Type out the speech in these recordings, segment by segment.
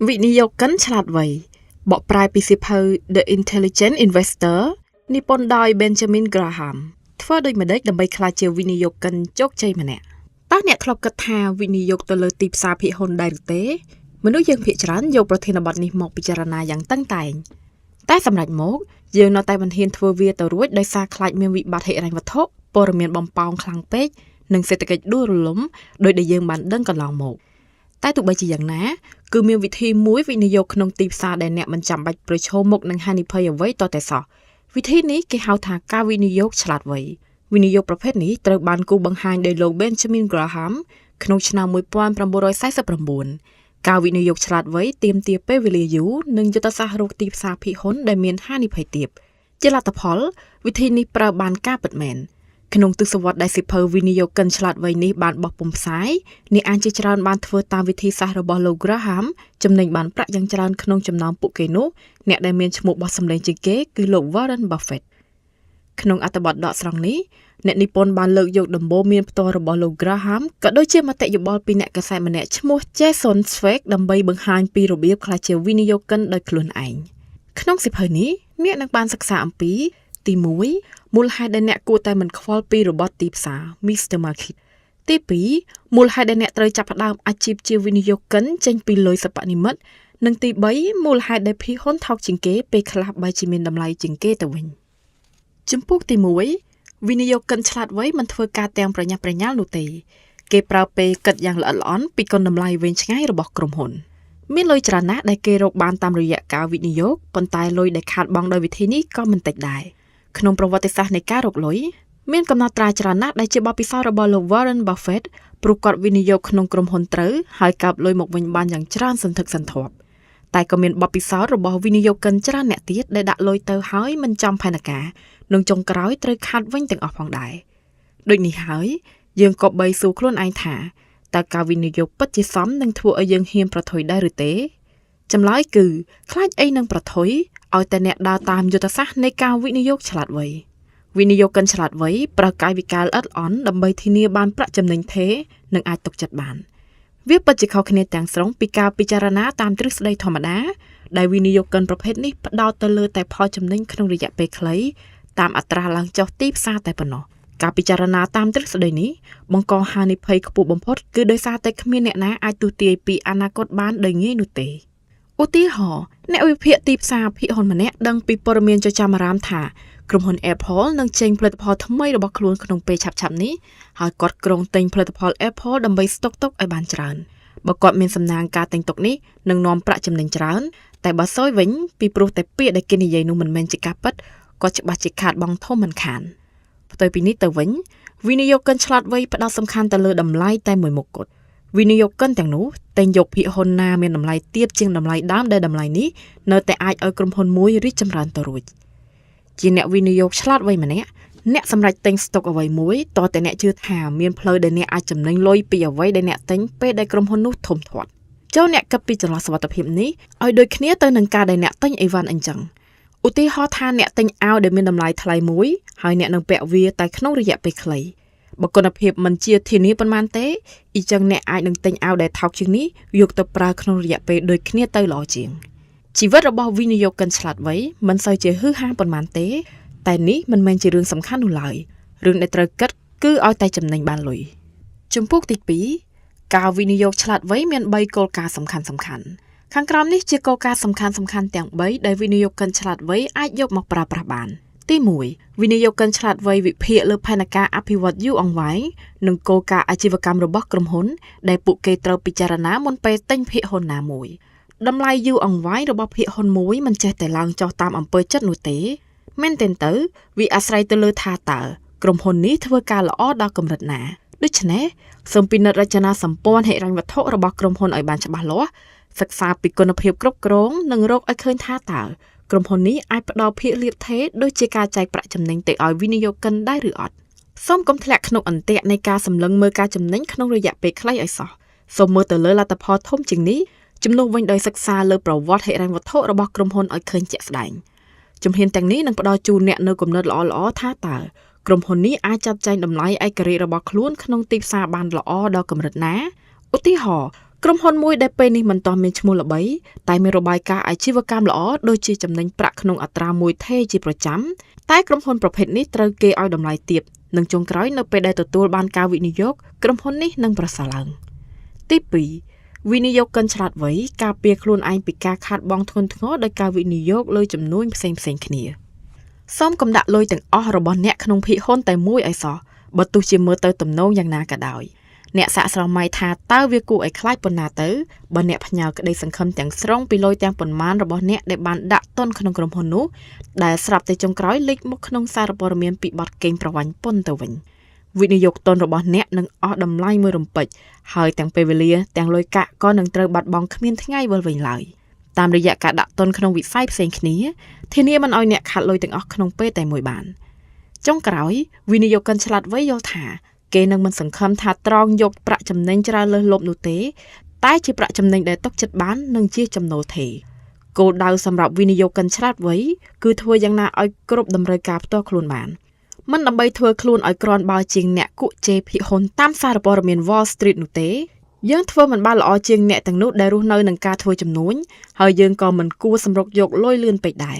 វិនិយោគិនឆ្លាតវៃបកប្រែពីសៀវភៅ The Intelligent Investor និពន្ធដោយ Benjamin Graham ធ្វើដូចម្តេចដើម្បីក្លាយជាវិនិយោគិនជោគជ័យម្នាក់តើអ្នកធ្លាប់គិតថាវិនិយោគទៅលើទីផ្សារភាគហ៊ុនដែរឬទេមនុស្សយើងភាគច្រើនយកប្រធានបទនេះមកពិចារណាយ៉ាងតឹងតែងតែសម្រាប់មកយើងនៅតែមិនហ៊ានធ្វើវាទៅរួចដោយសារខ្លាចមានវិបត្តិហិរញ្ញវត្ថុព័ត៌មានបំប៉ោងខ្លាំងពេកនិងសេដ្ឋកិច្ចដួលរលំដោយដែលយើងបានដឹងកន្លងមកតែទោះបីជាយ៉ាងណាគឺមានវិធីមួយវិនិយោគក្នុងទីផ្សារដែលអ្នកមិនចាំបាច់ប្រឈមមុខនឹងហានិភ័យអ្វីតតែសោះវិធីនេះគេហៅថាការវិនិយោគឆ្លាតវៃវិនិយោគប្រភេទនេះត្រូវបានគូបង្ហាញដោយលោក Benjamin Graham ក្នុងឆ្នាំ1949ការវិនិយោគឆ្លាតវៃទាមទារពេលវេលាយូរនិងយុទ្ធសាស្ត្ររកទីផ្សារភាគហ៊ុនដែលមានហានិភ័យទាបជាលទ្ធផលវិធីនេះប្រើបានការពិតមែនក្នុងទសវត្សរ៍ដែលសៀវភៅវិនិយោគិនឆ្លាតវៃនេះបានបោះពុម្ពផ្សាយអ្នកអានជាច្រើនបានធ្វើតាមវិធីសាស្ត្ររបស់លោក Graham ចំណេញបានប្រាក់យ៉ាងច្រើនក្នុងចំណោមពួកគេនោះអ្នកដែលមានឈ្មោះបោះសម្លេងជាងគេគឺលោក Warren Buffett ក្នុងអត្ថបទដកស្រង់នេះអ្នកនិពន្ធបានលើកយកដំបូន្មានផ្ទាល់របស់លោក Graham ក៏ដូចជាមតិយោបល់ពីអ្នកកាសែតម្នាក់ឈ្មោះ Jason Zweig ដើម្បីបង្ហាញពីរបៀបក្លាយជាវិនិយោគិនដោយខ្លួនឯងក្នុងសៀវភៅនេះអ្នកនឹងបានសិក្សាអំពីទី1មូលហេតុដែលអ្នកគួរតែមិនខ្វល់ពីរបត់ទីផ្សារ Mr. Market ទី2មូលហេតុដែលអ្នកត្រូវចាប់ផ្ដើមអាជីពជាវិនិយោគិនចេញពីលុយសិប្បនិម្មិតនិងទី3មូលហេតុដែលភាគហ៊ុនថោកជាងគេពេលខ្លះបែរជាមានតម្លៃជាងគេទៅវិញជំពូកទី1វិនិយោគិនឆ្លាតវៃមិនធ្វើការទាំងប្រញាប់ប្រញាល់នោះទេគេប្រើពេលគិតយ៉ាងល្អិតល្អន់ពីគុណតម្លៃវែងឆ្ងាយរបស់ក្រុមហ៊ុនមានលុយច្រើនណាស់ដែលគេរកបានតាមរយៈការវិនិយោគប៉ុន្តែលុយដែលខាតបង់ដោយវិធីនេះក៏មិនតិចដែរក្នុងប្រវត្តិសាស្ត្រនៃការរកលុយមានកំណត់ត្រាច្រើនណាស់ដែលជាបទពិសោធន៍របស់លោក Warren Buffett ព្រោះគាត់វិនិយោគក្នុងក្រុមហ៊ុនត្រូវហើយកើបលុយមកវិញបានយ៉ាងច្រើនសន្ធឹកសន្ធាប់តែក៏មានបទពិសោធន៍របស់វិនិយោគិនច្រើនអ្នកទៀតដែលដាក់លុយទៅហើយមិនចំផែនការនិងចុងក្រោយត្រូវខាតវិញទាំងអស់ផងដែរដូចនេះហើយយើងក៏បីសួរខ្លួនឯងថាតើការវិនិយោគពិតជាសមនឹងធ្វើឲ្យយើងហ៊ានប្រថុយដែរឬទេចម្លើយគឺខ្លាចអីនឹងប្រថុយឲ្យតែអ្នកដើរតាមយុទ្ធសាស្ត្រនៃការវិនិយោគឆ្លាតវៃវិនិយោគិនឆ្លាតវៃប្រើកាយវិការល្អិតល្អន់ដើម្បីធានាបានប្រាក់ចំណេញថេរនិងអាចទុកចិត្តបានវាពិតជាខុសគ្នាទាំងស្រុងពីការពិចារណាតាមទ្រឹស្ដីធម្មតាដែលវិនិយោគិនប្រភេទនេះផ្ដោតទៅលើតែផលចំណេញក្នុងរយៈពេលខ្លីតាមអត្រាឡើងចុះទីផ្សារតែប៉ុណ្ណោះការពិចារណាតាមទ្រឹស្ដីនេះបង្កហានិភ័យខ្ពស់បំផុតគឺដោយសារតែគ្មានអ្នកណាអាចទស្សន៍ទាយពីអនាគតបានដោយងាយនោះទេឧទាហរណ៍អ្នកវិភាគទីផ្សារភាគហ៊ុនម្នាក់ដឹងពីព័ត៌មានចចាមអារ៉ាមថាក្រុមហ៊ុន Apple នឹងចេញផលិតផលថ្មីរបស់ខ្លួនក្នុងពេលឆាប់ៗនេះហើយគាត់គ្រោងទិញផលិតផល Apple ដើម្បីស្តុកទុកឲ្យបានច្រើនបើគាត់មានសំណាងការទិញទុកនេះនឹងនាំប្រាក់ចំណេញច្រើនតែបើសយវិញពីព្រោះតែពាក្យដែលគេនិយាយនោះមិនមែនជាការពិតគាត់ច្បាស់ជាខាតបង់ធំមិនខានផ្ទុយពីនេះទៅវិញវិនិយោគិនឆ្លាតវៃផ្ដោតសំខាន់ទៅលើតម្លៃតែមួយមុខគត់វិនិយោគិនទាំងនោះតែងយកភាគហ៊ុនណាមានតម្លៃទាបជាងតម្លៃដើមដែលតម្លៃនេះនៅតែអាចឲ្យក្រុមហ៊ុនមួយរីកចម្រើនទៅរួចជាអ្នកវិនិយោគឆ្លាតវៃម្នាក់អ្នកសម្រេចទិញស្តុកអ្វីមួយតើតែអ្នកជឿថាមានផ្លូវដែលអ្នកអាចចំណេញលុយពីអ្វីដែលអ្នកទិញពេលដែលក្រុមហ៊ុននោះធំធាត់ចូលអ្នកគិតពីចន្លោះសុវត្ថិភាពនេះឲ្យដូចគ្នាទៅនឹងការដែលអ្នកទិញអីវ៉ាន់អញ្ចឹងឧទាហរណ៍ថាអ្នកទិញអាវដែលមានតម្លៃថ្លៃមួយហើយអ្នកនឹងពាក់វាតែក្នុងរយៈពេលខ្លីបើគុណភាពមិនជាធានាប៉ុន្មានទេអ៊ីចឹងអ្នកអាចនឹងទិញអាវដែលថោកជាងនេះយកទៅប្រើក្នុងរយៈពេលដូចគ្នាទៅល្អជាងជីវិតរបស់វិនិយោគិនឆ្លាតវៃមិនសូវជាហឺហាប៉ុន្មានទេតែនេះមិនមែនជារឿងសំខាន់នោះឡើយរឿងដែលត្រូវគិតគឺឲ្យតែចំណេញបានលុយជំពូកទី2ការវិនិយោគឆ្លាតវៃមាន3គោលការណ៍សំខាន់សំខាន់ខាងក្រោមនេះជាគោលការណ៍សំខាន់សំខាន់ទាំង3ដែលវិនិយោគិនឆ្លាតវៃអាចយកមកប្រើប្រាស់បានទី1វិនិយោគិនឆ្លាតវៃវិភាគលើផែនការអភិវឌ្ឍយូរអង្វែងនិងគោលការណ៍អាជីវកម្មរបស់ក្រុមហ៊ុនដែលពួកគេត្រូវពិចារណាមុនពេលទិញភាគហ៊ុនណាមួយតម្លៃយូរអង្វែងរបស់ភាគហ៊ុនមួយមិនចេះតែឡើងចុះតាមអំពើចិត្តនោះទេមែនទែនទៅវាអាស្រ័យទៅលើថាតើក្រុមហ៊ុននេះធ្វើការល្អដល់កម្រិតណាដូច្នេះសូមពិនិត្យរចនាសម្ព័ន្ធហិរញ្ញវត្ថុរបស់ក្រុមហ៊ុនឲ្យបានច្បាស់លាស់សិក្សាពីគុណភាពគ្រប់គ្រងនិងរកឲ្យឃើញថាតើក្រុមហ៊ុននេះអាចផ្ដល់ភាគលាភថេរដូចជាការចែកប្រាក់ចំណេញទៅឲ្យវិនិយោគិនដែរឬអត់សូមកុំធ្លាក់ក្នុងអន្ទាក់នៃការសម្លឹងមើលការចំណេញក្នុងរយៈពេលខ្លីឲ្យសោះសូមមើលទៅលើលទ្ធផលធំជាងនេះជំនួសវិញដោយសិក្សាលើប្រវត្តិហិរញ្ញវត្ថុរបស់ក្រុមហ៊ុនឲ្យឃើញជាក់ស្ដែងជំហានទាំងនេះនឹងផ្ដល់ជូនអ្នកនូវគំនិតល្អៗថាតើក្រុមហ៊ុននេះអាចចាត់ចែងតម្លៃឯករាជ្យរបស់ខ្លួនក្នុងទីផ្សារបានល្អដល់កម្រិតណាឧទាហរណ៍ ក្រុមហ៊ុនមួយដែលពេលនេះមិនទាន់មានឈ្មោះល្បីតែមានរបាយការណ៍អាជីវកម្មល្អដូចជាចំណេញប្រាក់ក្នុងអត្រាមួយថេរជាប្រចាំតែក្រុមហ៊ុនប្រភេទនេះត្រូវគេឲ្យតម្លៃទាបនិងចុងក្រោយនៅពេលដែលទទួលបានការវិនិយោគក្រុមហ៊ុននេះនឹងប្រសើរឡើងទី2វិនិយោគិនឆ្លាតវៃការពារខ្លួនឯងពីការខាតបង់ធ្ងន់ធ្ងរដោយការវិនិយោគលើចំនួនផ្សេងៗគ្នាសូមកុំដាក់លុយទាំងអស់របស់អ្នកក្នុងភាគហ៊ុនតែមួយឲ្យសោះបើទោះជាមើលទៅទំនងយ៉ាងណាក៏ដោយអ្នកសាកស្រមៃថាតើវាគួរឲ្យខ្លាចប៉ុណ្ណាទៅបើអ្នកផ្ញើក្តីសង្ឃឹមទាំងស្រុងពីលុយទាំងប៉ុន្មានរបស់អ្នកដែលបានដាក់ទុនក្នុងក្រុមហ៊ុននោះដែលស្រាប់តែចុងក្រោយលេចមកក្នុងសារព័ត៌មានពីបទកេងប្រវ័ញ្ចពន្ធទៅវិញវិនិយោគទុនរបស់អ្នកនឹងអស់តម្លៃមួយរំពេចហើយទាំងពេលវេលាទាំងលុយកាក់ក៏នឹងត្រូវបាត់បង់គ្មានថ្ងៃវិលវិញឡើយតាមរយៈការដាក់ទុនក្នុងវិស័យផ្សេងគ្នាធានាមិនឲ្យអ្នកខាត់លុយទាំងអស់ក្នុងពេលតែមួយបានចុងក្រោយវិនិយោគិនឆ្លាតវៃយល់ថាគេនឹងមិនសង្ឃឹមថាត្រង់យកប្រាក់ចំណេញច្រើនលើសលប់នោះទេតែជាប្រាក់ចំណេញដែលទុកចិត្តបាននិងជាចំណូលថេរគោលដៅសម្រាប់វិនិយោគិនឆ្លាតវៃគឺធ្វើយ៉ាងណាឲ្យគ្រប់តម្រូវការផ្ទាល់ខ្លួនបានមិនដើម្បីធ្វើខ្លួនឲ្យគ្រាន់បើជាងអ្នកគក់ជេរភាគហ៊ុនតាមសារព័ត៌មាន Wall Street នោះទេយើងធ្វើមិនបានល្អជាងអ្នកទាំងនោះដែលរស់នៅនឹងការធ្វើជំនួញហើយយើងក៏មិនគួរសម្រុកយកលុយលឿនពេកដែរ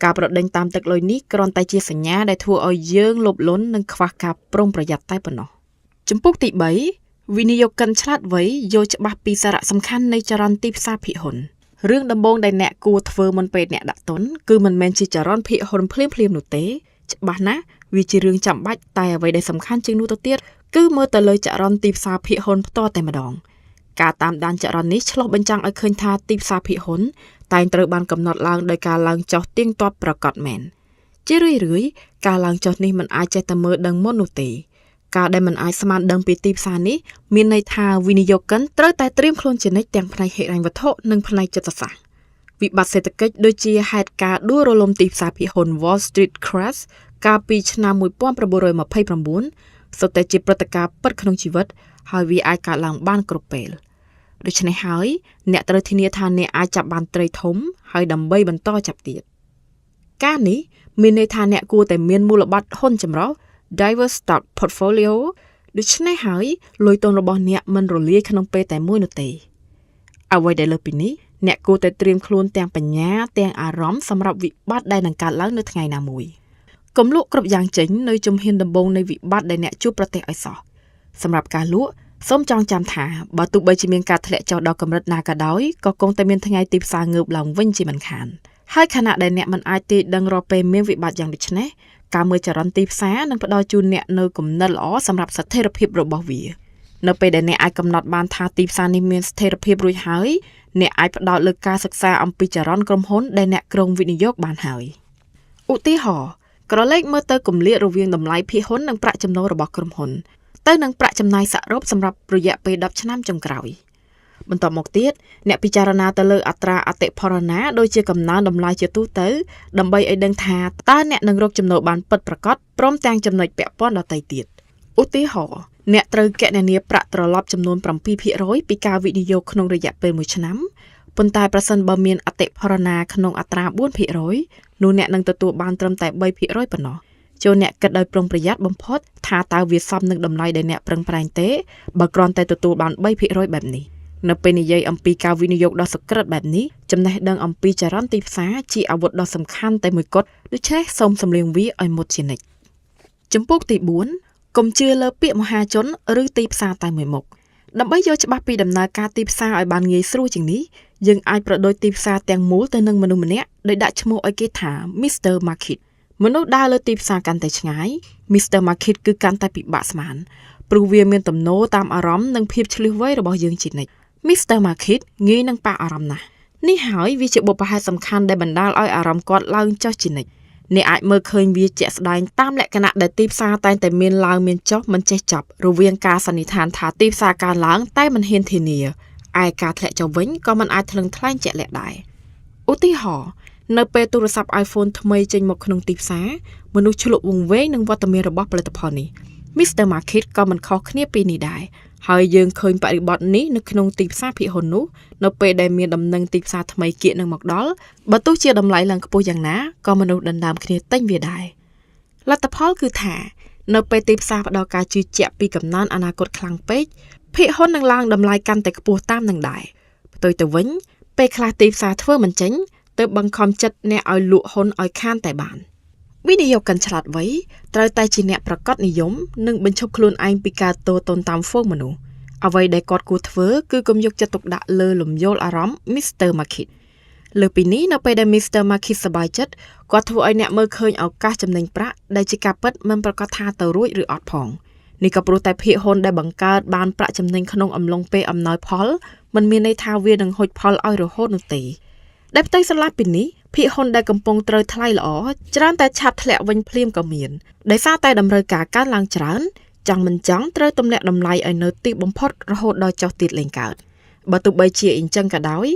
ការប្រដេញតាមទឹកលុយនេះគ្រាន់តែជាសញ្ញាដែលធ្វើឲ្យយើងលោភលន់និងខ្វះការប្រុងប្រយ័ត្នតែប៉ុណ្ណោះចំពោះទី3វិនិយោគិនឆ្លាតវៃយល់ច្បាស់ពីសារៈសំខាន់នៃចរន្តទីផ្សារភាគហ៊ុនរឿងដំបូងដែលអ្នកគួរធ្វើមុនពេលអ្នកដាក់ទុនគឺមិនមែនជាចរន្តភាគហ៊ុនភ្លាមៗនោះទេច្បាស់ណាស់វាជារឿងចាំបាច់តែអ្វីដែលសំខាន់ជាងនោះទៅទៀតគឺមើលទៅលើចរន្តទីផ្សារភាគហ៊ុនផ្ទាល់តែម្ដងការតាមដានចរន្តនេះឆ្លុះបញ្ចាំងឲ្យឃើញថាទីផ្សារភាគហ៊ុនតែងត្រូវបានកំណត់ឡើងដោយការឡើងចុះទៀងទាត់ប្រាកដមែនជារឿយៗការឡើងចុះនេះមិនអាចចេះតែមើលដឹងមុននោះទេការដែលមិនអាចស្មានដឹងពីទីផ្សារនេះមានន័យថាវិនិយោគិនត្រូវតែត្រៀមខ្លួនជានិច្ចទាំងផ្នែកហិរញ្ញវត្ថុនិងផ្នែកចិត្តសាស្ត្រវិបត្តិសេដ្ឋកិច្ចដូចជាហេតុការណ៍ដួលរលំទីផ្សារភាគហ៊ុន Wall Street Crash កាលពីឆ្នាំ1929សុទ្ធតែជាព្រឹត្តិការណ៍ពិតក្នុងជីវិតហើយវាអាចកើតឡើងបានគ្រប់ពេលដូច្នេះហើយអ្នកត្រូវធានាថាអ្នកអាចចាប់បានត្រីធំហើយដើម្បីបន្តចាប់ទៀតការនេះមានន័យថាអ្នកគួរតែមានមូលបត្រហ៊ុនចម្រុះ Diverse Stock Portfolio ដូច្នេះហើយលុយទុនរបស់អ្នកមិនរលាយក្នុងពេលតែមួយនោះទេអ្វីដែលលើសពីនេះអ្នកគួរតែត្រៀមខ្លួនទាំងបញ្ញាទាំងអារម្មណ៍សម្រាប់វិបត្តិដែលនឹងកើតឡើងនៅថ្ងៃណាមួយកុំលក់គ្រប់យ៉ាងចេញនៅជំហានដំបូងនៃវិបត្តិដែលអ្នកជួបប្រទះឲ្យសោះសម្រាប់ការលក់សូមចងចាំថាបើទោះបីជាមានការធ្លាក់ចុះដល់កម្រិតណាក៏ដោយក៏គង់តែមានថ្ងៃទីផ្សារងើបឡើងវិញជាមិនខានហើយខណៈដែលអ្នកមិនអាចទាយដឹងរាល់ពេលមានវិបត្តិយ៉ាងដូចនេះការមើលចរន្តទីផ្សារនឹងផ្ដល់ជូនអ្នកនូវគំនិតល្អសម្រាប់ស្ថិរភាពរបស់វានៅពេលដែលអ្នកអាចកំណត់បានថាទីផ្សារនេះមានស្ថិរភាពរួចហើយអ្នកអាចផ្ដោតលើការសិក្សាអំពីចរន្តក្រុមហ៊ុនដែលអ្នកគ្រោងវិនិយោគបានហើយឧទាហរណ៍ក្រឡេកមើលទៅគម្លាតរវាងតម្លៃភាគហ៊ុននិងប្រាក់ចំណូលរបស់ក្រុមហ៊ុនទៅនឹងប្រាក់ចំណាយសរុបសម្រាប់រយៈពេល10ឆ្នាំចុងក្រោយបន្ទាប់មកទៀតអ្នកពិចារណាទៅលើអត្រាអតិផរណាដូចជាកំណើនតម្លៃជាទូទៅដើម្បីឲ្យដឹងថាតើអ្នកនឹងរកចំណូលបានពិតប្រាកដព្រមទាំងចំណុចពាក់ព័ន្ធដទៃទៀតឧទាហរណ៍អ្នកត្រូវគណនាប្រាក់ត្រឡប់ចំនួន7%ពីការវិនិយោគក្នុងរយៈពេល1ឆ្នាំប៉ុន្តែប្រសិនបើមានអតិផរណាក្នុងអត្រា4%នោះអ្នកនឹងទទួលបានត្រឹមតែ3%ប៉ុណ្ណោះចូលអ្នកគិតដោយប្រុងប្រយ័ត្នបំផុតថាតើវាសមនឹងតម្លៃដែលអ្នកប្រឹងប្រែងទេបើគ្រាន់តែទទួលបាន3%បែបនេះនៅពេលនិយាយអំពីការវិនិយោគដ៏សុក្រិតបែបនេះចំណេះដឹងអំពីចរន្តទីផ្សារជាអាវុធដ៏សំខាន់តែមួយគត់ដូច្នេះសូមសម្លៀងវាឲ្យមុតជានិច្ចចំពោះទី4កុំជឿលើពាក្យមហាជនឬទីផ្សារតែមួយមុខដើម្បីយល់ច្បាស់ពីដំណើរការទីផ្សារឲ្យបានងាយស្រួលជាងនេះយើងអាចប្រដូចទីផ្សារទាំងមូលទៅនឹងមនុស្សម្នាក់ដោយដាក់ឈ្មោះឲ្យគេថា Mr. Market មនុស្សដើរលើទីផ្សារកាន់តែឆ្ងាយ Mr. Market គឺកាន់តែពិបាកស្មានព្រោះវាមានទំនោរតាមអារម្មណ៍និងភាពឈ្លាសវៃរបស់យើងជានិច្ច Mr. Market ងាយនឹងប៉ះអារម្មណ៍ណាស់នេះហើយវាជាបុព្វហេតុសំខាន់ដែលបណ្ដាលឲ្យអារម្មណ៍គាត់ឡើងចុះជានិច្ចអ្នកអាចមើលឃើញវាជាក់ស្ដែងតាមលក្ខណៈដែលទីផ្សារតែងតែមានឡើងមានចុះមិនចេះចប់រវាងការសន្និដ្ឋានថាទីផ្សារកើនឡើងតែមិនហ៊ានធានាឯការធ្លាក់ចុះវិញក៏មិនអាចថ្លឹងថ្លែងជាក់លាក់ដែរឧទាហរណ៍នៅពេលទូរស័ព្ទ iPhone ថ្មីចេញមកក្នុងទីផ្សារមនុស្សឆ្លក់វង្វេងនឹងវត្តមានរបស់ផលិតផលនេះ Mr. Market ក៏មិនខុសគ្នាពីនេះដែរហើយយើងឃើញបរិបទនេះនៅក្នុងទីផ្សារភាគហ៊ុននោះនៅពេលដែលមានដំណឹងទីផ្សារថ្មីគៀកនឹងមកដល់បើទោះជាតម្លៃឡើងខ្ពស់យ៉ាងណាក៏មនុស្សដណ្ដើមគ្នាទិញវាដែរលទ្ធផលគឺថានៅពេលទីផ្សារផ្ដល់ការជឿជាក់ពីកំណើនអនាគតខ្លាំងពេក ភាគហ៊ុននឹងឡើងតម្លៃកាន់តែខ្ពស់តាមនឹងដែរផ្ទុយទៅវិញពេលខ្លះទីផ្សារធ្វើមិនចេញទើបបង្ខំចិត្តអ្នកឲ្យលក់ហ៊ុនឲ្យខានតែបានវិនិយោគិនឆ្លាតវៃត្រូវតែជាអ្នកប្រកបនិយមនិងបញ្ឈប់ខ្លួនឯងពីការទោទនតាមហ្វូងមនុស្សអ្វីដែលគាត់គួរធ្វើគឺកុំយកចិត្តទុកដាក់លើលំយោលអារម្មណ៍ Mr. Market លើសពីនេះនៅពេលដែល Mr. Market សប្បាយចិត្តគាត់ធ្វើឲ្យអ្នកមើលឃើញឱកាសចំណេញប្រាក់ដែលជាការពិតមិនប្រាកដថាទៅរួចឬអត់ផងនេះក៏ព្រោះតែភាគហ៊ុនដែលបង្កើតបានប្រាក់ចំណេញក្នុងអំឡុងពេលអំណោយផលមិនមានន័យថាវានឹងហុចផលឲ្យរហូតនោះទេដែលផ្ទុយស្រឡះពីនេះភាគហ៊ុនដែលកំពុងត្រូវថ្លៃល្អច្រើនតែឆាប់ធ្លាក់វិញភ្លាមក៏មានដោយសារតែតម្រូវការកើនឡើងច្រើនចង់មិនចង់ត្រូវទម្លាក់តម្លៃឲ្យនៅទាបបំផុតរហូតដល់ចុះទៀតលែងកើតបើទោះបីជាអញ្ចឹងក៏ដោយ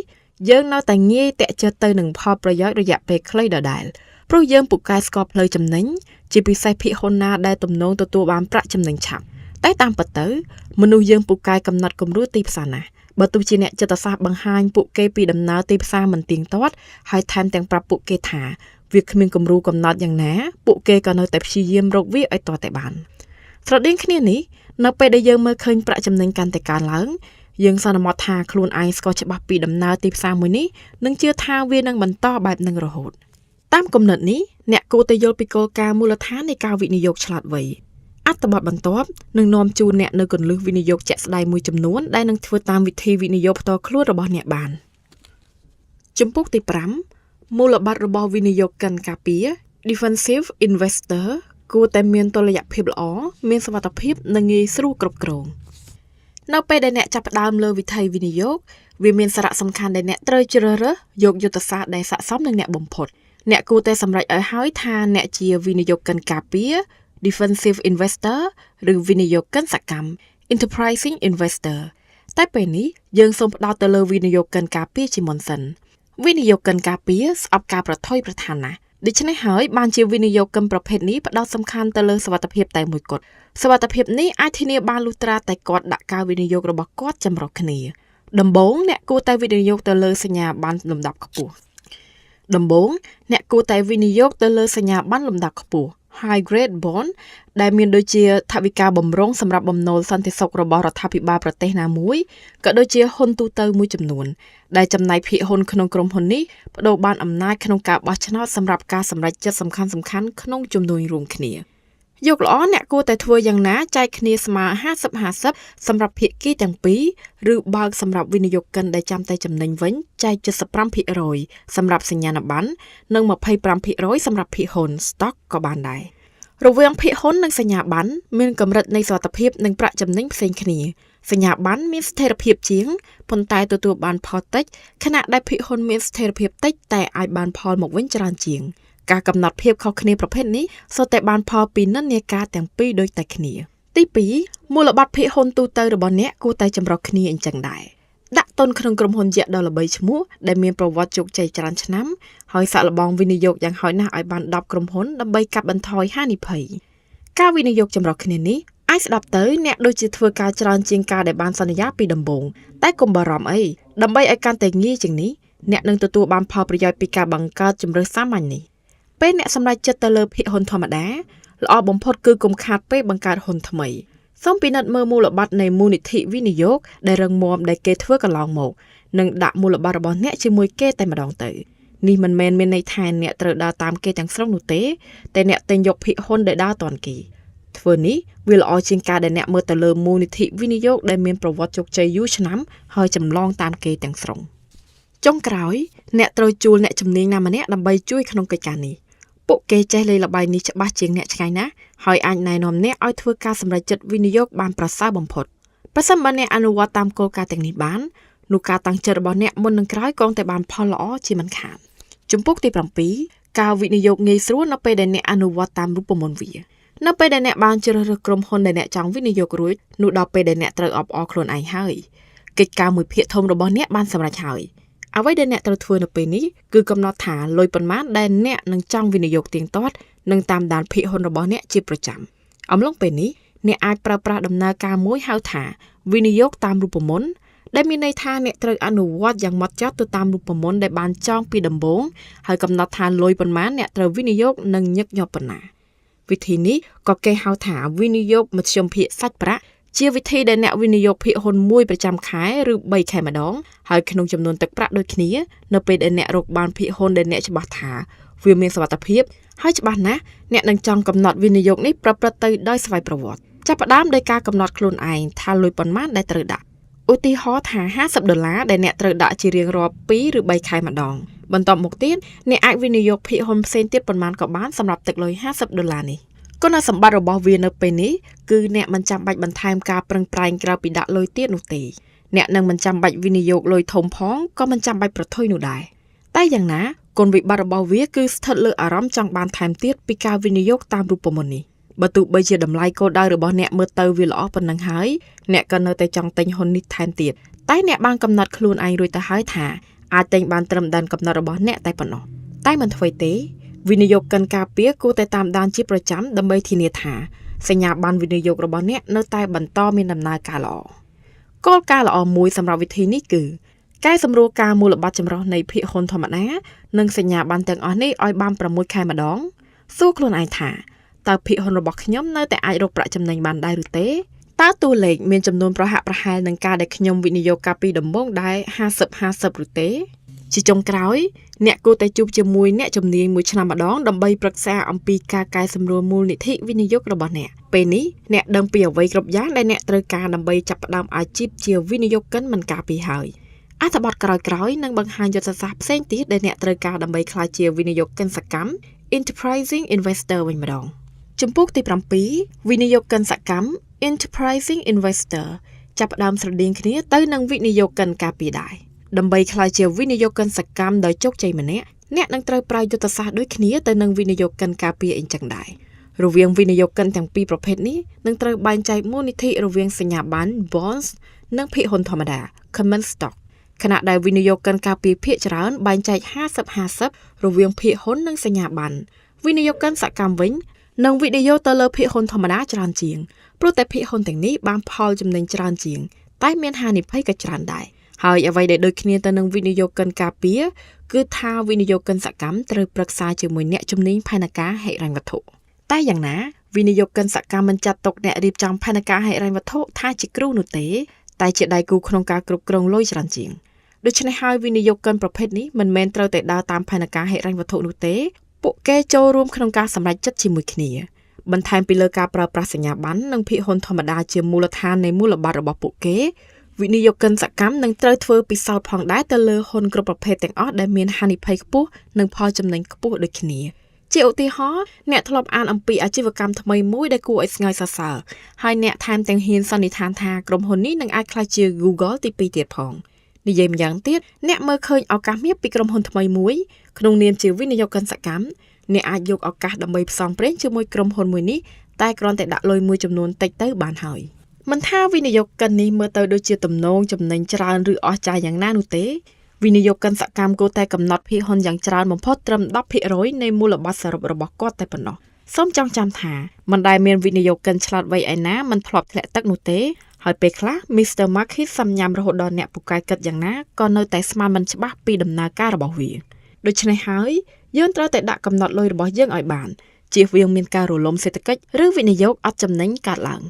យើងនៅតែងាយតាក់ចិត្តទៅនឹងផលប្រយោជន៍រយៈពេលខ្លីដដែលព្រោះយើងពូកែស្គាល់ផ្លូវចំណេញជាពិសេសភាគហ៊ុនណាដែលទំនងទទួលបានប្រាក់ចំណេញឆាប់តែតាមពិតទៅមនុស្សយើងពូកែកំណត់គំរូទីផ្សារណាស់បើទោះជាអ្នកចិត្តសាស្ត្របង្ហាញពួកគេពីដំណើរទីផ្សារមិនទៀងទាត់ហើយថែមទាំងប្រាប់ពួកគេថាវាគ្មានគំរូកំណត់យ៉ាងណាពួកគេក៏នៅតែព្យាយាមរកវាឲ្យទាល់តែបានស្រដៀងគ្នានេះនៅពេលដែលយើងមើលឃើញប្រាក់ចំណេញកាន់តែកើនឡើងយើងសន្មតថាខ្លួនឯងស្គាល់ច្បាស់ពីដំណើរទីផ្សារមួយនេះនិងជឿថាវានឹងបន្តបែបនឹងរហូតតាមគំនិតនេះអ្នកគួរតែយល់ពីគោលការណ៍មូលដ្ឋាននៃការវិនិយោគឆ្លាតវៃអត្ថបទបន្ទាប់នឹងនាំជូនអ្នកនៅគន្លឹះវិនិយោគជាក់ស្ដែងមួយចំនួនដែលនឹងធ្វើតាមវិធីវិនិយោគផ្ទាល់ខ្លួនរបស់អ្នកបានជំពូកទី5មូលបត្ររបស់វិនិយោគិនការពារ Defensive Investor គួរតែមានតុល្យភាពល្អមានសុវត្ថិភាពនិងងាយស្រួលគ្រប់គ្រងនៅពេលដែលអ្នកចាប់ផ្ដើមលើវិថីវិនិយោគវាមានសារៈសំខាន់ដែលអ្នកត្រូវជ្រើសរើសយកយុទ្ធសាស្ត្រដែលស័ក្តិសមនឹងអ្នកបំផុតអ្នកគួរតែសម្រេចឲ្យហើយថាអ្នកជាវិនិយោគិនការពារ Defensive Investor ឬវិនិយោគិនសកម្ម Enterprising Investor តែពេលនេះយើងសូមផ្ដោតទៅលើវិនិយោគិនការពារជាមុនសិនវិនិយោគិនការពារស្អប់ការប្រថុយប្រឋានណាស់ដូច្នេះហើយបានជាវិនិយោគិនប្រភេទនេះផ្ដោតសំខាន់ទៅលើសុវត្ថិភាពតែមួយគត់សុវត្ថិភាពនេះអាចធានាបានលុះត្រាតែគាត់ដាក់ការវិនិយោគរបស់គាត់ចម្រុះគ្នាដំបូងអ្នកគួរតែវិនិយោគទៅលើសញ្ញាបត្រលំដាប់ខ្ពស់ដំបូងអ្នកគួរតែវិនិយោគទៅលើសញ្ញាបត្រលំដាប់ខ្ពស់ High Grade Bond ដែលមានដូចជាថវិកាបំរុងសម្រាប់បំណុលសន្តិសុខរបស់រដ្ឋាភិបាលប្រទេសណាមួយក៏ដូចជាហ៊ុនទូទៅមួយចំនួនដែលចំណែកភាគហ៊ុនក្នុងក្រុមហ៊ុននេះប្ដូរបានអំណាចក្នុងការបោះឆ្នោតសម្រាប់ការសម្រេចចិត្តសំខាន់ៗក្នុងជំនួញរួមគ្នាយកល្អអ្នកគួរតែធ្វើយ៉ាងណាចែកគ្នាស្មើ50-50សម្រាប់ភាគីទាំងពីរឬបើកសម្រាប់វិនិយោគិនដែលចាំតែចំណេញវិញចែក75%សម្រាប់សញ្ញាបត្រនិង25%សម្រាប់ភាគហ៊ុន stock ក៏បានដែររវាងភាគហ៊ុននិងសញ្ញាបត្រមានកម្រិតនៃសុវត្ថិភាពនិងប្រាក់ចំណេញផ្សេងគ្នាសញ្ញាបត្រមានស្ថិរភាពជាងប៉ុន្តែទទួលបានផលតិចខណៈដែលភាគហ៊ុនមានស្ថិរភាពតិចតែអាចបានផលមកវិញច្រើនជាងការកំណត់ភាពខុសគ្នាប្រភេទនេះសុទ្ធតែបានផលពីនិន្នាការទាំងពីរដូចតែគ្នាទី2មូលបត្រភាគហ៊ុនទូទៅរបស់អ្នកគួរតែចម្រុះគ្នាអញ្ចឹងដែរដាក់ទុនក្នុងក្រុមហ៊ុនយក្សដ៏ល្បីឈ្មោះដែលមានប្រវត្តិជោគជ័យច្រើនឆ្នាំហើយសាកល្បងវិនិយោគយ៉ាងហោចណាស់ឲ្យបាន10ក្រុមហ៊ុនដើម្បីកាត់បន្ថយហានិភ័យការវិនិយោគចម្រុះគ្នានេះអាចស្ដាប់ទៅអ្នកដូចជាធ្វើការច្រើនជាងការដែលបានសន្យាពីដំបូងតែកុំបារម្ភអីដើម្បីឲ្យកាន់តែងាយជាងនេះអ្នកនឹងទទួលបានផលប្រយោជន៍ពីការបង្កើតជម្រើសសាមញ្ញនេះពេលអ្នកសម្រេចចិត្តទៅលើភាគហ៊ុនធម្មតាល្អបំផុតគឺកុំខាតពេលបង្កើតហ៊ុនថ្មីសូមពិនិត្យមើលមូលបត្រនៃមូលនិធិវិនិយោគដែលរឹងមាំដែលគេធ្វើកន្លងមកនិងដាក់មូលបត្ររបស់អ្នកជាមួយគេតែម្ដងទៅនេះមិនមែនមានន័យថាអ្នកត្រូវដើរតាមគេទាំងស្រុងនោះទេតែអ្នកទិញយកភាគហ៊ុនដែលដើរទាន់គេធ្វើនេះវាល្អជាងការដែលអ្នកមើលទៅលើមូលនិធិវិនិយោគដែលមានប្រវត្តិជោគជ័យយូរឆ្នាំហើយចម្លងតាមគេទាំងស្រុងចុងក្រោយអ្នកត្រូវជួលអ្នកជំនាញណាម្នាក់ដើម្បីជួយក្នុងកិច្ចការនេះពួកគេចេះលេងល្បែងនេះច្បាស់ជាងអ្នកឆ្ងាយណាស់ហើយអាចណែនាំអ្នកឲ្យធ្វើការសម្រេចចិត្តវិនិយោគបានប្រសើរបំផុតប្រសិនបើអ្នកអនុវត្តតាមគោលការណ៍ទាំងនេះបាននោះការតាំងចិត្តរបស់អ្នកមុននឹងក្រោយគង់តែបានផលល្អជាមិនខានជំពូកទី7ការវិនិយោគងាយស្រួលនៅពេលដែលអ្នកអនុវត្តតាមរូបមន្តវានៅពេលដែលអ្នកបានជ្រើសរើសក្រុមហ៊ុនដែលអ្នកចង់វិនិយោគរួចនោះដល់ពេលដែលអ្នកត្រូវអបអរខ្លួនឯងហើយកិច្ចការមួយភាគធំរបស់អ្នកបានសម្រេចហើយអ្វីដែលអ្នកត្រូវធ្វើនៅពេលនេះគឺកំណត់ថាលុយប៉ុន្មានដែលអ្នកនឹងចង់វិនិយោគទៀងទាត់និងតាមដានភាគហ៊ុនរបស់អ្នកជាប្រចាំអំឡុងពេលនេះអ្នកអាចប្រើប្រាស់ដំណើរការមួយហៅថាវិនិយោគតាមរូបមន្តដែលមានន័យថាអ្នកត្រូវអនុវត្តយ៉ាងម៉ត់ចត់ទៅតាមរូបមន្តដែលបានចងពីដំបូងហើយកំណត់ថាលុយប៉ុន្មានអ្នកត្រូវវិនិយោគនិងញឹកញាប់ប៉ុណ្ណាវិធីនេះក៏គេហៅថាវិនិយោគមធ្យមភាគសាច់ប្រាក់ ជាវិធីដែលអ្នកវិនិយោគភាគហ៊ុនមួយប្រចាំខែឬ3ខែម្ដងហើយក្នុងចំនួនទឹកប្រាក់ដូចគ្នានៅពេលដែលអ្នករកបានភាគហ៊ុនដែលអ្នកច្បាស់ថាវាមានសុវត្ថិភាពហើយច្បាស់ណាស់អ្នកនឹងចង់កំណត់វិនិយោគនេះប្រព្រឹត្តទៅដោយស្វ័យប្រវត្តិចាប់ផ្ដើមដោយការកំណត់ខ្លួនឯងថាលុយប៉ុន្មានដែលត្រូវដាក់ឧទាហរណ៍ថា50ដុល្លារដែលអ្នកត្រូវដាក់ជារៀងរាល់2ឬ3ខែម្ដងបន្ទាប់មកទៀតអ្នកអាចវិនិយោគភាគហ៊ុនផ្សេងទៀតប៉ុន្មានក៏បានសម្រាប់ទឹកលុយ50ដុល្លារនេះគុណសម្បត្តិរបស់វានៅពេលនេះគឺអ្នកមិនចាំបាច់បន្ថែមការប្រឹងប្រែងក្រៅពីដាក់លុយទៀតនោះទេអ្នកនឹងមិនចាំបាច់វិនិយោគលុយធំផងក៏មិនចាំបាច់ប្រថុយនោះដែរតែយ៉ាងណាគុណវិបត្តិរបស់វាគឺស្ថិតលើអារម្មណ៍ចង់បានថែមទៀតពីការវិនិយោគតាមរូបមន្តនេះបើទោះបីជាតម្លៃគោលដៅរបស់អ្នកមើលទៅវាល្អប៉ុណ្ណឹងហើយអ្នកក៏នៅតែចង់ទិញហ៊ុននេះថែមទៀតតែអ្នកបានកំណត់ខ្លួនឯងរួចទៅហើយថាអាចទិញបានត្រឹមដែនកំណត់របស់អ្នកតែប៉ុណ្ណោះតែមិនធ្វើទេវិនិយោគកិនការពារគួរតែតាមដានជាប្រចាំដើម្បីធានាថាសញ្ញាបត្រវិនិយោគរបស់អ្នកនៅតែបន្តមានដំណើរការល្អគោលការណ៍ល្អមួយសម្រាប់វិធីនេះគឺកែសម្រួលការមូលបត្រចម្រុះនៃភាគហ៊ុនធម្មតានិងសញ្ញាបត្រទាំងអស់នេះឲ្យបាន6ខែម្ដងសួរខ្លួនឯងថាតើភាគហ៊ុនរបស់ខ្ញុំនៅតែអាចរកប្រាក់ចំណេញបានដែរឬទេតើតួលេខមានចំនួនប្រហាក់ប្រហែលនឹងការដែលខ្ញុំវិនិយោគកាលពីដំបូងដែរ50-50ឬទេជាចុងក្រោយអ្នកគួរតែជួបជាមួយអ្នកជំនាញមួយឆ្នាំម្ដងដើម្បីប្រឹក្សាអំពីការកែសម្រួលមូលនិធិវិនិយោគរបស់អ្នកពេលនេះអ្នកដឹងពីអ្វីគ្រប់យ៉ាងដែលអ្នកត្រូវការដើម្បីចាប់ផ្ដើមអាជីពជាវិនិយោគិនមិនការពីហើយអត្ថបទក្រោយៗនឹងបង្ហាញយុទ្ធសាស្ត្រផ្សេងទៀតដែលអ្នកត្រូវការដើម្បីក្លាយជាវិនិយោគិនសកម្ម Enterprising Investor វិញម្ដងជំពូកទី7វិនិយោគិនសកម្ម Enterprising Investor ចាប់ផ្ដើមស្រដៀងគ្នាទៅនឹងវិនិយោគិនការពារដែរដើម្បីក្លាយជាវិនិយោគិនសកម្មដោយជោគជ័យម្នាក់អ្នកនឹងត្រូវប្រើយុទ្ធសាស្ត្រដូចគ្នាទៅនឹងវិនិយោគិនការពារអញ្ចឹងដែររវាងវិនិយោគិនទាំងពីរប្រភេទនេះនឹងត្រូវបែងចែកមូលនិធិរវាងសញ្ញាបត្រ Bonds និងភាគហ៊ុនធម្មតា Common Stock ខណៈដែលវិនិយោគិនការពារភាគច្រើនបែងចែក50-50រវាងភាគហ៊ុននិងសញ្ញាបត្រវិនិយោគិនសកម្មវិញនឹងវិនិយោគទៅលើភាគហ៊ុនធម្មតាច្រើនជាងព្រោះតែភាគហ៊ុនទាំងនេះបានផលចំណេញច្រើនជាងតែមានហានិភ័យក៏ច្រើនដែរហើយអ្វីដែលដូចគ្នាទៅនឹងវិនិយោគិនការពារគឺថាវិនិយោគិនសកម្មត្រូវប្រឹក្សាជាមួយអ្នកជំនាញផែនការហិរញ្ញវត្ថុតែយ៉ាងណាវិនិយោគិនសកម្មមិនចាត់ទុកអ្នករៀបចំផែនការហិរញ្ញវត្ថុថាជាគ្រូនោះទេតែជាដៃគូក្នុងការគ្រប់គ្រងលុយច្រើនជាងដូច្នេះហើយវិនិយោគិនប្រភេទនេះមិនមែនត្រូវតែដើរតាមផែនការហិរញ្ញវត្ថុនោះទេពួកគេចូលរួមក្នុងការសម្រេចចិត្តជាមួយគ្នាបន្ថែមពីលើការប្រើប្រាស់សញ្ញាបត្រនិងភាគហ៊ុនធម្មតាជាមូលដ្ឋាននៃមូលបត្ររបស់ពួកគេវិនិយោគិនសកម្មនឹងត្រូវធ្វើពិសោធន៍ផងដែរទៅលើហ៊ុនគ្រប់ប្រភេទទាំងអស់ដែលមានហានិភ័យខ្ពស់និងផលចំណេញខ្ពស់ដូចគ្នាជាឧទាហរណ៍អ្នកធ្លាប់អានអំពីអាជីវកម្មថ្មីមួយដែលគួរឲ្យស្ងើចសរសើរហើយអ្នកថែមទាំងហ៊ានសន្និដ្ឋានថាក្រុមហ៊ុននេះនឹងអាចក្លាយជា Google ទី2ទៀតផងនិយាយម្យ៉ាងទៀតអ្នកមើលឃើញឱកាសមាសពីក្រុមហ៊ុនថ្មីមួយក្នុងនាមជាវិនិយោគិនសកម្មអ្នកអាចយកឱកាសដើម្បីផ្សងព្រេងជាមួយក្រុមហ៊ុនមួយនេះតែគ្រាន់តែដាក់លុយមួយចំនួនតិចទៅបានហើយមិនថាវិនិយោគិននេះមើលទៅដូចជាទំនងចំណេញច្រើនឬអស្ចារ្យយ៉ាងណានោះទេវិនិយោគិនសកម្មគួរតែកំណត់ភាគហ៊ុនយ៉ាងច្រើនបំផុតត្រឹម10%នៃមូលបត្រសរុបរបស់គាត់តែប៉ុណ្ណោះសូមចងចាំថាមិនដែលមានវិនិយោគិនឆ្លាតវៃឯណាមិនធ្លាប់ធ្លាក់ទឹកនោះទេហើយពេលខ្លះ Mr. Market សំញ៉ាំរហូតដល់អ្នកពូកែគិតយ៉ាងណាក៏នៅតែស្មានមិនច្បាស់ពីដំណើរការរបស់វាដូច្នេះហើយយើងត្រូវតែដាក់កំណត់លុយរបស់យើងឲ្យបានជៀសវាងមានការរលំសេដ្ឋកិច្ចឬវិនិយោគអត់ចំណេញកើតឡើង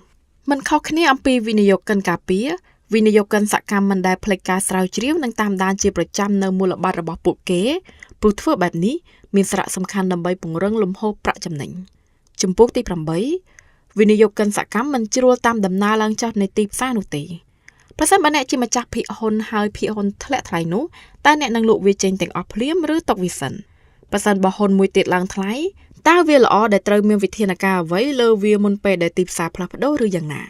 មិនខុសគ្នាអំពីវិនិយោគិនការពារវិនិយោគិនសកម្មមិនដែលភ្លេចការស្រាវជ្រាវនិងតាមដានជាប្រចាំនៅមូលបត្ររបស់ពួកគេព្រោះធ្វើបែបនេះមានសារៈសំខាន់ដើម្បីពង្រឹងលំហូរប្រាក់ចំណេញជំពូកទី8វិនិយោគិនសកម្មមិនជ្រួលតាមដំណើរឡើងចុះនៃទីផ្សារនោះទេប្រសិនបើអ្នកជាម្ចាស់ភាគហ៊ុនហើយភាគហ៊ុនធ្លាក់ថ្លៃនោះតើអ្នកនឹងលក់វាចេញទាំងអស់ភ្លាមឬទុកវាសិនប្រសិនបើហ៊ុនមួយទៀតឡើងថ្លៃតើវាល្អដែលត្រូវមានវិធានការអ្វីលើវាមុនពេលដែលទីផ្សារផ្លាស់ប្ដូរឬយ៉ាងណា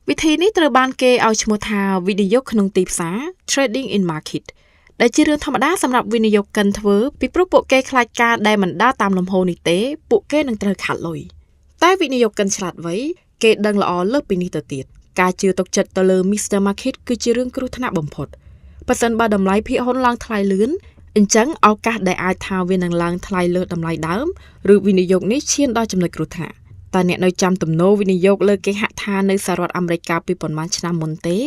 វិធីនេះត្រូវបានគេឲ្យឈ្មោះថាវិនិយោគក្នុងទីផ្សារ Trading in Market ដែលជារឿងធម្មតាសម្រាប់វិនិយោគិនធ្វើពីព្រោះពួកគេខ្លាចការដែលមិនដើរតាមលំហូរនេះទេពួកគេនឹងត្រូវខាតលុយតែវិនិយោគិនឆ្លាតវៃគេដឹងល្អលើសពីនេះទៅទៀតការជឿទុកចិត្តទៅលើ Mr. Market គឺជារឿងគ្រោះថ្នាក់បំផុតប្រសិនបើតម្លៃភាគហ៊ុនឡើងថ្លៃលឿនអញ្ចឹងឱកាសដែលអាចថាវានឹងឡើងថ្លៃលើសតម្លៃដើមឬវិនិយោគនេះឈានដល់ចំណុចគ្រោះថ្នាក់តើអ្នកនៅចាំទំនោរវិនិយោគលើគេហដ្ឋាននៅសហរដ្ឋអាមេរិកកាលពីប៉ុន្មានឆ្នាំមុនទេ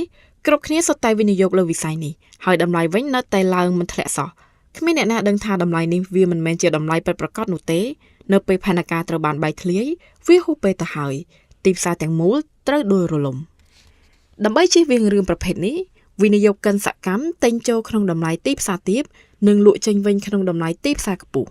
គ្រប់គ្នាសុទ្ធតែវិនិយោគលើវិស័យនេះហើយតម្លៃវិញនៅតែឡើងមិនធ្លាក់សោះគ្មានអ្នកណាដឹងថាតម្លៃនេះវាមិនមែនជាតម្លៃពិតប្រាកដនោះទេនៅពេលផែនការត្រូវបានបែកធ្លាយវាហួសពេលទៅហើយទីផ្សារទាំងមូលត្រូវដួលរលំ ដើម្បីជៀសវាងរឿងប្រភេទនេះវិនិយោគិនសកម្មទិញចូលក្នុងតម្លៃទីផ្សារទាបនិងលក់ចេញវិញក្នុងតម្លៃទីផ្សារខ្ពស់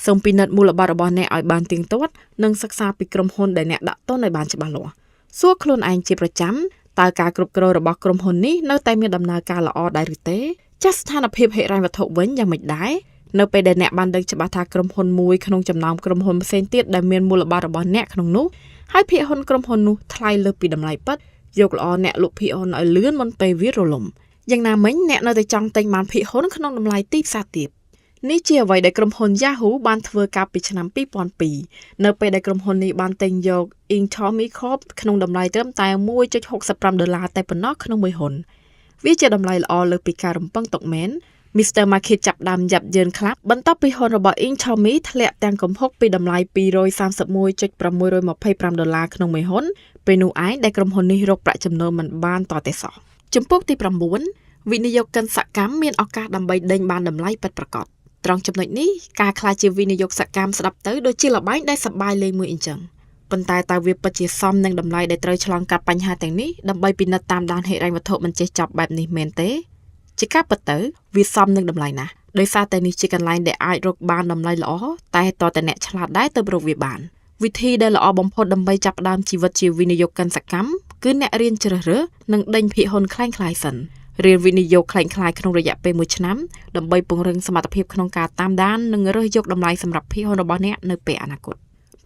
សូមពិនិត្យមូលបត្ររបស់អ្នកឲ្យបានទៀងទាត់និងសិក្សាពីក្រុមហ៊ុនដែលអ្នកដាក់ទុនឲ្យបានច្បាស់លាស់សួរខ្លួនឯងជាប្រចាំតើការគ្រប់គ្រងរបស់ក្រុមហ៊ុននេះនៅតែមានដំណើរការល្អដែរឬទេចាស់ស្ថានភាពហិរញ្ញវត្ថុវិញយ៉ាងម៉េចដែរនៅពេលដែលអ្នកបានដឹងច្បាស់ថាក្រុមហ៊ុនមួយក្នុងចំណោមក្រុមហ៊ុនផ្សេងទៀតដែលមានមូលបត្ររបស់អ្នកក្នុងនោះហើយភាគហ៊ុនក្រុមហ៊ុននោះថ្លៃលើសពីតម្លៃពិតយកល្អអ្នកលក់ភាគហ៊ុនឲ្យលឿនមុនពេលវារលំយ៉ាងណាមិញអ្នកនៅតែចង់ទិញបានភាគហ៊ុនក្នុងតម្លៃទីផ្សារទាបនេះជាអ្វីដែលក្រុមហ៊ុន Yahoo បានធ្វើកាលពីឆ្នាំ2002នៅពេលដែលក្រុមហ៊ុននេះបានទិញយក Inktomi Corp ក្នុងតម្លៃត្រឹមតែ1.65ដុល្លារតែប៉ុណ្ណោះក្នុងមួយហ៊ុនវាជាតម្លៃល្អលើសពីការរំពឹងទុកមែន Mr. Market ចាប់ដើមយ៉ាប់យ៉ឺនខ្លាំងបន្ទាប់ពីហ៊ុនរបស់ Inktomi ធ្លាក់ទាំងគំហុកពីតម្លៃ231.625ដុល្លារក្នុងមួយហ៊ុនពេលនោះឯងដែលក្រុមហ៊ុននេះរកប្រាក់ចំណូលមិនបានតតែសោះចំពោះទី9វិនិយោគិនសកម្មមានឱកាសដើម្បីដេញបានតម្លៃពិតប្រាកដត្រង់ចំណុចនេះការក្លាយជាវិនិយោគសកម្មស្ដាប់ទៅដូចជាល្បែងដែលសប្បាយលេងមួយអញ្ចឹងប៉ុន្តែតើវាពិតជាសមនឹងតម្លៃដែលត្រូវឆ្លងកាត់បញ្ហាទាំងនេះដើម្បីពិនិត្យតាមដានហិរញ្ញវត្ថុមិនចេះចប់បែបនេះមែនទេជាការពិតទៅវាសមនឹងតម្លៃណាស់ដោយសារតែនេះជាកន្លែងដែលអាចរកបានតម្លៃល្អតែតើតើអ្នកឆ្លាតដែរទៅរកវាបានវិធីដែលល្អបំផុតដើម្បីចាប់ផ្ដើមជីវិតជាវិនិយោគិនសកម្មគឺអ្នករៀនជ្រើសរើសនិងដេញភាគហ៊ុនក្លែងក្លាយសិនរៀនវិនិយោគក្លែងក្លាយក្នុងរយៈពេល1ឆ្នាំដើម្បីពង្រឹងសមត្ថភាពក្នុងការតាមដាននិងរើសយកតម្លៃសម្រាប់ភាគហ៊ុនរបស់អ្នកនៅពេលអនាគត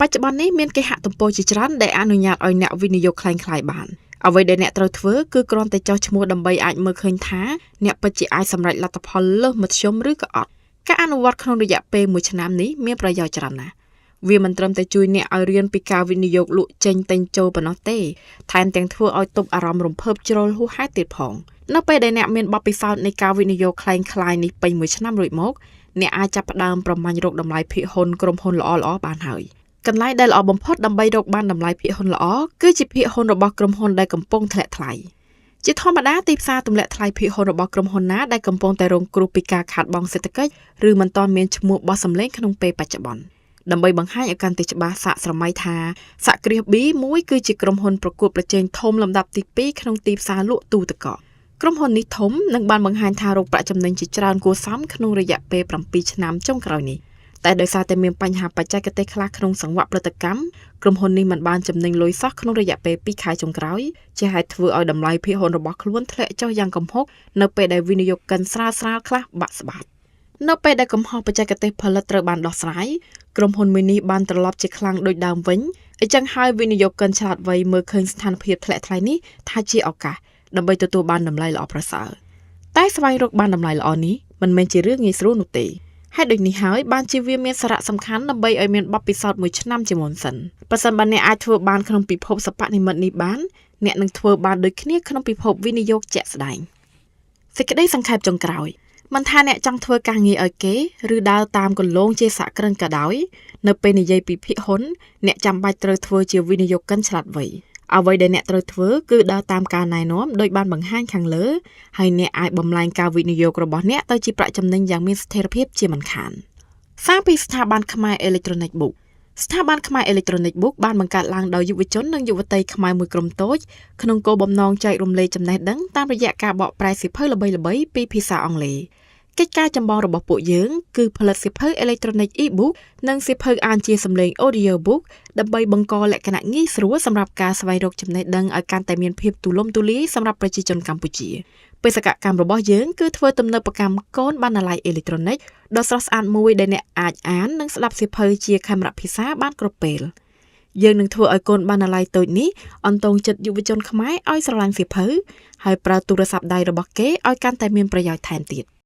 បច្ចុប្បន្ននេះមានគេហទំព័រជាច្រើនដែលអនុញ្ញាតឲ្យអ្នកវិនិយោគក្លែងក្លាយបានអ្វីដែលអ្នកត្រូវធ្វើគឺគ្រាន់តែចុះឈ្មោះដើម្បីអាចមើលឃើញថាអ្នកពិតជាអាចសម្រេចលទ្ធផលលើសមធ្យមឬក៏អត់ការអនុវត្តក្នុងរយៈពេល1ឆ្នាំនេះមានប្រយោជន៍ច្រើនណាស់វាមិនត្រឹមតែជួយអ្នកឲ្យរៀនពីការវិនិយោគលក់ចេញទិញចូលប៉ុណ្ណោះទេថែមទាំងធ្វើឲ្យទប់អារម្មណ៍រំភើបជ្រុលហួសហេតុទៀតផងនៅពេលដែលអ្នកមានបទពិសោធន៍នៃការវិនិយោគក្លែងក្លាយនេះពេញមួយឆ្នាំរួចមកអ្នកអាចចាប់ផ្ដើមប្រមាញ់រកតម្លៃភាគហ៊ុនក្រុមហ៊ុនល្អៗបានហើយកន្លែងដែលល្អបំផុតដើម្បីរកបានតម្លៃភាគហ៊ុនល្អគឺជាភាគហ៊ុនរបស់ក្រុមហ៊ុនដែលកំពុងធ្លាក់ថ្លៃជាធម្មតាទីផ្សារទម្លាក់ថ្លៃភាគហ៊ុនរបស់ក្រុមហ៊ុនណាដែលកំពុងតែរងគ្រោះពីការខាតបង់សេដ្ឋកិច្ចឬមិនទាន់មានឈ្មោះបោះសម្លេងក្នុងពេលបច្ចុប្បន្នដើម្បីបង្ហាញឲ្យកាន់តែច្បាស់សាកស្រមៃថាសហគ្រាស B មួយគឺជាក្រុមហ៊ុនប្រកួតប្រជែងធំលំដាប់ទី2ក្នុងទីផ្សារលក់ទូទឹកកកក្រុមហ៊ុននេះធំនិងបានបង្ហាញថារកប្រាក់ចំណេញជាច្រើនគួរសមក្នុងរយៈពេល7ឆ្នាំចុងក្រោយនេះតែដោយសារតែមានបញ្ហាបច្ចេកទេសខ្លះក្នុងសង្វាក់ផលិតកម្មក្រុមហ៊ុននេះមិនបានចំណេញលុយសោះក្នុងរយៈពេល2ខែចុងក្រោយជាហេតុធ្វើឲ្យតម្លៃភាគហ៊ុនរបស់ខ្លួនធ្លាក់ចុះយ៉ាងគំហុកនៅពេលដែលវិនិយោគិនស្រាលស្រាលខ្លះបាក់ស្បាតនៅពេលដែលកំហុសបច្ចេកទេសផលិតត្រូវបានដោះស្រាយក្រុមហ៊ុនមួយនេះបានត្រឡប់ជាខ្លាំងដូចដើមវិញអញ្ចឹងហើយវិនិយោគិនឆ្លាតវៃមើលឃើញស្ថានភាពធ្លាក់ថ្លៃនេះថាជាឱកាសដើម្បីទទួលបានតម្លៃល្អប្រសើរតែស្វែងរកបានតម្លៃល្អនេះមិនមែនជារឿងងាយស្រួលនោះទេហេតុដូចនេះហើយបានជាវាមានសារៈសំខាន់ដើម្បីឲ្យមានបទពិសោធន៍មួយឆ្នាំជាមុនសិនប្រសិនបើអ្នកអាចធ្វើបានក្នុងពិភពសិប្បនិម្មិតនេះបានអ្នកនឹងធ្វើបានដូចគ្នាក្នុងពិភពវិនិយោគជាក់ស្ដែងសេចក្តីសង្ខេបចុងក្រោយមិនថាអ្នកចង់ធ្វើការងារឲ្យគេឬដើរតាមគន្លងជាសហគ្រិនក៏ដោយនៅពេលនិយាយពីភាគហ៊ុនអ្នកចាំបាច់ត្រូវធ្វើជាវិនិយោគិនឆ្លាតវៃអ្វីដែលអ្នកត្រូវធ្វើគឺដើរតាមការណែនាំដោយបានបង្ហាញខាងលើហើយអ្នកអាចបំលែងការវិនិយោគរបស់អ្នកទៅជាប្រាក់ចំណេញយ៉ាងមានស្ថិរភាពជាមិនខានសារពីស្ថាប័នខ្មែរ Electronic Book ស្ថាប័នខ្មែរ Electronic Book បានបង្កើតឡើងដោយយុវជននិងយុវតីខ្មែរមួយក្រុមតូចក្នុងគោលបំណងចែករំលែកចំណេះដឹងតាមរយៈការបកប្រែសៀវភៅល្បីៗពីភាសាអង់គ្លេសកិច្ចការចម្បងរបស់ពួកយើងគឺផលិតសៀវភៅអេឡិចត្រូនិក e-book និងសៀវភៅអានជាសំឡេង audio book ដើម្បីបង្កលក្ខណៈងាយស្រួលសម្រាប់ការស្វែងរកចំណេះដឹងឲ្យកាន់តែមានភាពទូលំទូលាយសម្រាប់ប្រជាជនកម្ពុជាបេសកកម្មរបស់យើងគឺធ្វើទំនើបកម្មកូនបណ្ណាល័យអេឡិចត្រូនិកដ៏ស្រស់ស្អាតមួយដែលអ្នកអាចអាននិងស្ដាប់សៀវភៅជាខេមរៈភាសាបានគ្រប់ពេលយើងនឹងធ្វើឲ្យកូនបណ្ណាល័យតូចនេះអន្តងចិត្តយុវជនខ្មែរឲ្យស្រឡាញ់សៀវភៅហើយប្រើទូរស័ព្ទដៃរបស់គេឲ្យកាន់តែមានប្រយោជន៍ថែមទៀត។